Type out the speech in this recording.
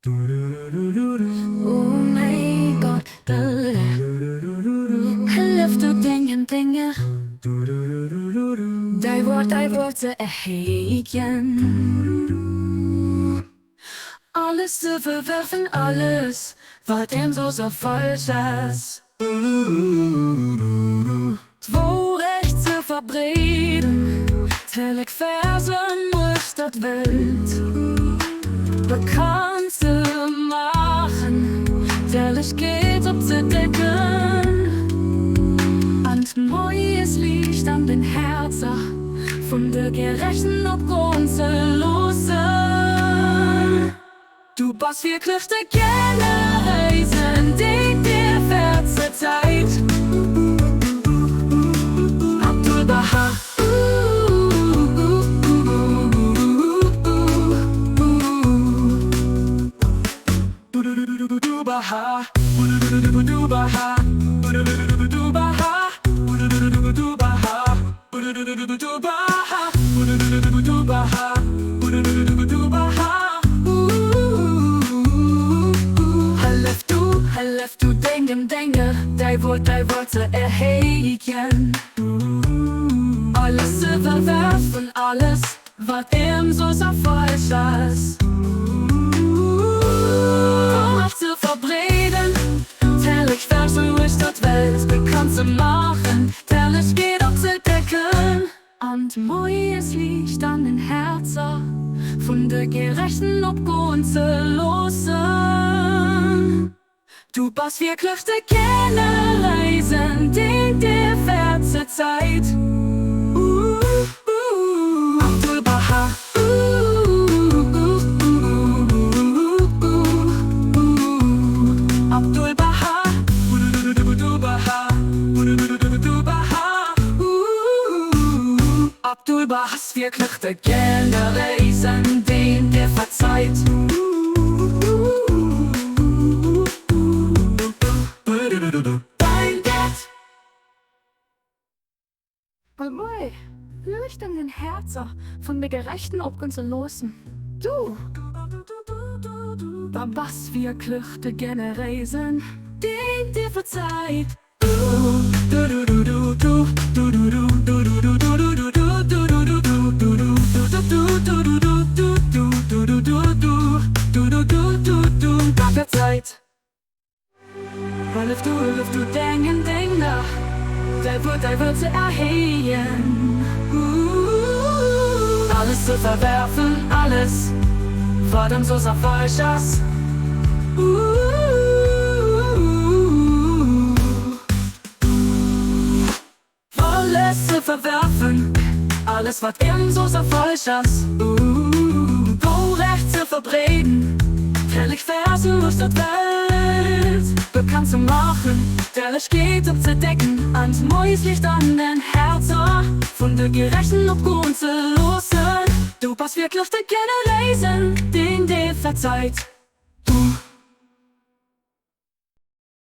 O mäi Gott, hëllef du dengen Dénger, däi Wuert, däi Wuert ze erhéijen. Alles ze verwerfen, alles, wat ëm soss a falsch ass. D'Wourecht ze verbreeden, d'helleg Versen uechter d'Welt bekannt ze maachen, d'Ehrlechkeet opzedecken an d'Moiesliicht an den Häerzer vun de Gerechten opgoen ze loossen. Du bass wierklech de Generéisen, déi dir wäert zur Zäit. Abdu'l-Bahá. Hëllef du, hëllef du dengem Dénger, däi Wuert, däi Wuert ze erhéijen. Alles ze verwerfen, alles, wat ëmsoss a falsch ass. D'Wourecht ze verbreeden, d'helleg Verse uechter d'Welt bekannt ze maachen, d'Herrlechkeet opzedecken. An d'Moiesliicht an den Häerzer vun de Gerechten opgoen ze loossen. Du bass wierklech de Kennereisen, deen dir wäert zur Zäit. Abdu'l-Bahá. Abdu'l-Bahá. Abdu'l-Bahá ass wierklech de Kennereisen, deen dir verzeit. Dein Dad. Moie Liicht an den Häerzer vun de Gerechten opgoen ze loossen. Du bass wierklech de Generéisen, deen dir verzeit. Hëllef du, hëllef du dengen Dénger, däi Wuert, däi Wuert ze erhéijen. Alles ze verwerfen, alles, wat ëmsoss a falsch ass. Alles ze verwerfen, alles wat ëmsoss a falsch ass. D'Wourecht ze verbreeden, d'helleg Versen uechter d'Welt bekannt ze maachen, d'Ehrlechkeet opzedecken an d'Moiesliicht an den Häerzer vun de Gerechten opgoen ze loossen. Du bass wierklech de Generéisen, deen dir verzeit. Du.